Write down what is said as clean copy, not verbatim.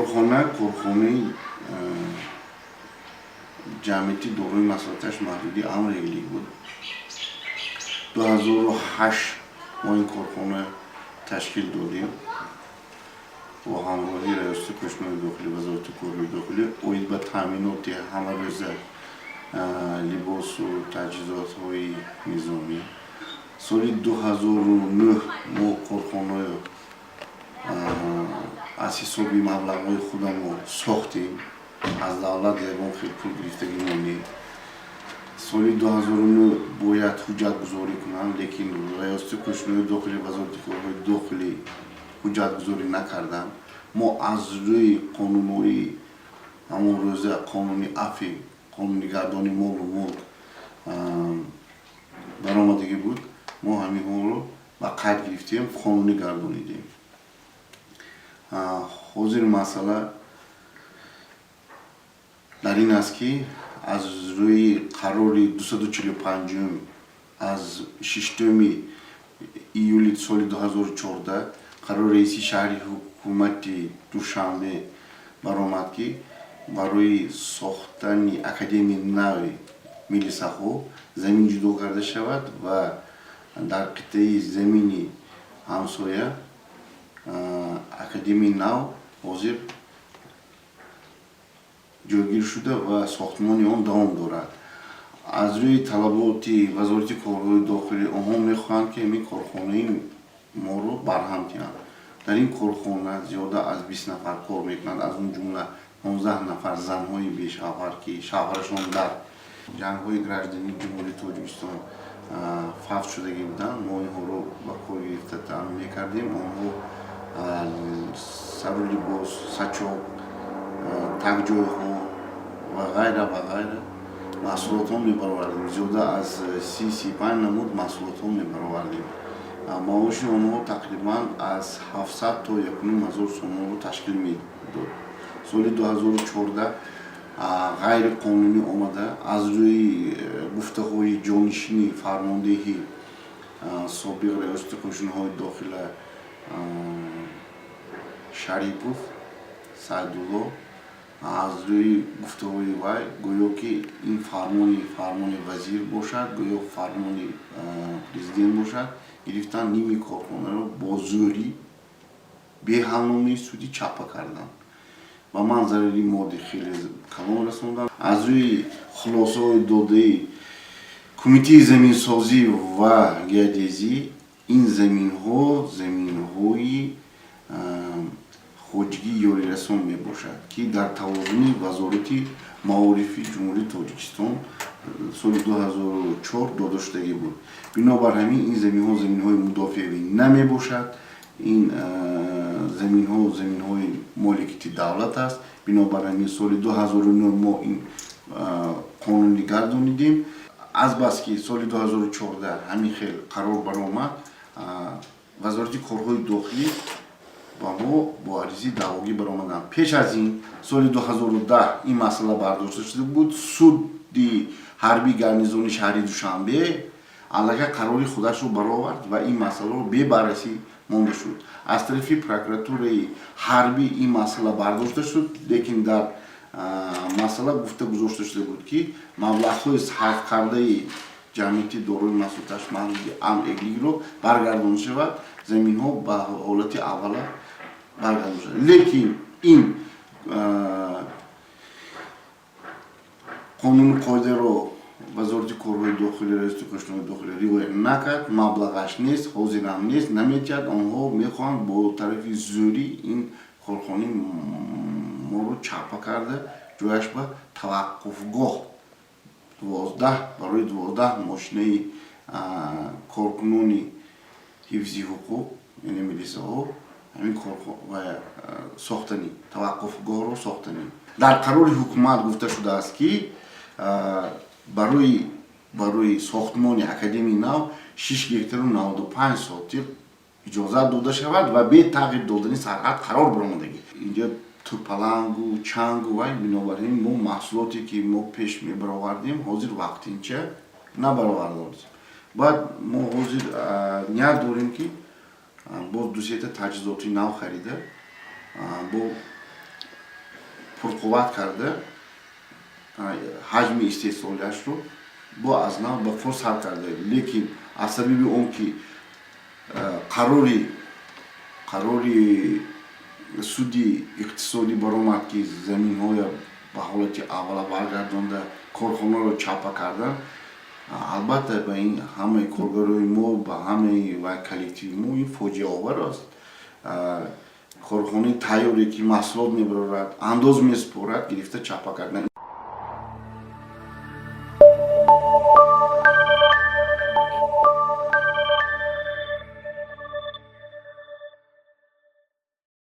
Корхона корхонаи ҷамъияти дорои масъулияташ маҳдуди Амр Эглик буд. 2008 мо ин корхона ташкил додем бо ҳамроҳии Раёсати қӯшунои дохилӣ, Вазорати корҳои дохилӣ, оид ба таъминоти ҳамарӯза либосу таҷҳизотҳои низомӣ. Соли 2009 мо корхонаро аз ҳисоби маблағҳои худамо сохтем, аз давлат ягон хел пул гирифтагӣ мо не. Соли 2009 бояд ҳуҷҷатгузорӣ кунанд, лекин Раёсати қӯшунои дохилӣ, Вазорати корҳои дохилӣ ҳуҷҷатгузорӣ накарданд. Мо аз рӯи қонунҳои ҳамон рӯза, қонуни афви, қонуни гардони молу мулк баромадагӣ буд, мо ҳаминҳоро ба қайд гирифтем, қонунӣ гардонидем. Ҳозир масъала дар ин аст, ки аз рӯи қарори 245 аз 6 июли соли 2014, қарори раиси шаҳри ҳукумати Душанбе баромад, ки барои сохтани академияи нави милисаҳо замин ҷудо карда шавад ва дар қитъаи замини ҳамсоя академияи нав ҳозир ҷойгир шуда ва сохтмони он давом дорад. Аз рӯи талаботи Вазорати корҳои дохилӣ, онҳо мехоҳанд, ки ҳамин корхонаи моро барҳам диҳанд. Дар ин корхона зиёда аз 20 нафар кор мекунанд, аз он ҷумла 15 нафар занҳои бешавҳар, ки шавҳарашон дар ҷангҳои граждании Ҷумҳурии Тоҷикистон фавт шудагӣ буданд. Мо инҳоро ба кор гирифта таъмин мекардем. Онҳо сару либос, сачоқ, тагҷойҳо ва ғайра ва ғайра маҳсулотҳо мебаровардем. Зиёда аз 30-35 намуд маҳсулотҳо мебаровардем. Маоши онҳо тақрибан аз 700 то 1500 сомонро ташкил медод. Соли 2014 ғайриқонунӣ омада, аз рӯи гуфтаҳои ҷонишини фармондеҳи собиқ Раёсати қӯшунҳои дохила Шарипов Сайдулло, аз рӯи гуфтаҳои вай, гӯё ки ин фармони вазир бошад, гӯё фармони президент бошад, гирифтан, ними корхонаро бо зӯрӣ, беҳалномаи судӣ чаппа карданд. Ба ман зарари моддӣ хеле калон расонданд. Аз рӯи хулосаҳои додаи Кумитаи заминсозӣ ва геодезӣ, ин заминҳо заминҳои хоҷигии ёрирасон мебошад, ки дар тавозуни Вазорати маорифи Ҷумҳурии Тоҷикистон соли 2004 дода шудагӣ буд. Бинобар ҳамин, ин заминҳо заминҳои мудофиавӣ намебошад. Ин заминҳо заминҳои моликияти давлат аст. Бинобар ҳамин, соли 2009 мо ин қонунӣ гардонидем. Азбаски соли 2014 ҳамин хел қарор баромад, Вазорати корҳои дохилӣ ба мо бо аризаи даъвогӣ баромаданд. Пеш аз ин, соли 2010 ин масъала бардошта шуда буд. Суди ҳарбии гарнизони шаҳри Душанбе аллакай қарори худашро баровард ва ин масъаларо бебаррасӣ монда шуд. Аз тарафи прокуратураи ҳарбӣ ин масъала бардошта шуд, лекин дар масъала гуфта гузошта шуда буд, ки маблағҳои сарфкардаи ҷамъияти дорои масъулияташ маҳдуди Амр Эглигро баргардонда шавад, заминҳо ба ҳолати аввала баргардонда шавад. Лекин ин қонуну қоидаро Вазорати корҳои дохилӣ, Раёсати қӯшунои дохилӣ риоя накард. Маблағаш нест, ҳозирам нест, наметиҳад. Онҳо мехоҳанд бо тарафи зӯрӣ ин корхонаи моро чаппа карда, ҷояш ба таваққуфгоҳ 12 барои 12 мошинаи коркунони ҳифзи ҳуқуқ, яъне милисаҳо, ҳамин сохтанӣ, таваққуфгоҳро сохтанӣ. Дар қарори ҳукумат гуфта шудааст, ки барои сохтмони академияи нав 6 гектару 95 сотих иҷозат дода шавад ва бе тағйир додани сарҳад қарор баромадагӣ. Инҷа тӯпалангу чангу вай. Бинобар ин, мо маҳсулоте, ки мо пеш мебаровардем, ҳозир вақтинча набаровардем. Баъд мо ҳозир ният дорем, ки боз дусета таҷҳизоти нав харида, бо пурқувват карда, ҳаҷми истеҳсолиашро бо аз нав ба кор сар карда, лекин аз сабаби он ки қарори суди иқтисодӣ баромад, ки заминҳоя ба ҳолати аввала баргардонда, корхонаро чапа кардан, албатта, ба ин ҳамаи коргарои мо, ба ҳамаи ва коллективи мо ин фоҷиаовар аст. Корхонаи тайёре, ки маҳсулот мебарорад, андоз месупорад, гирифта чапа кардан.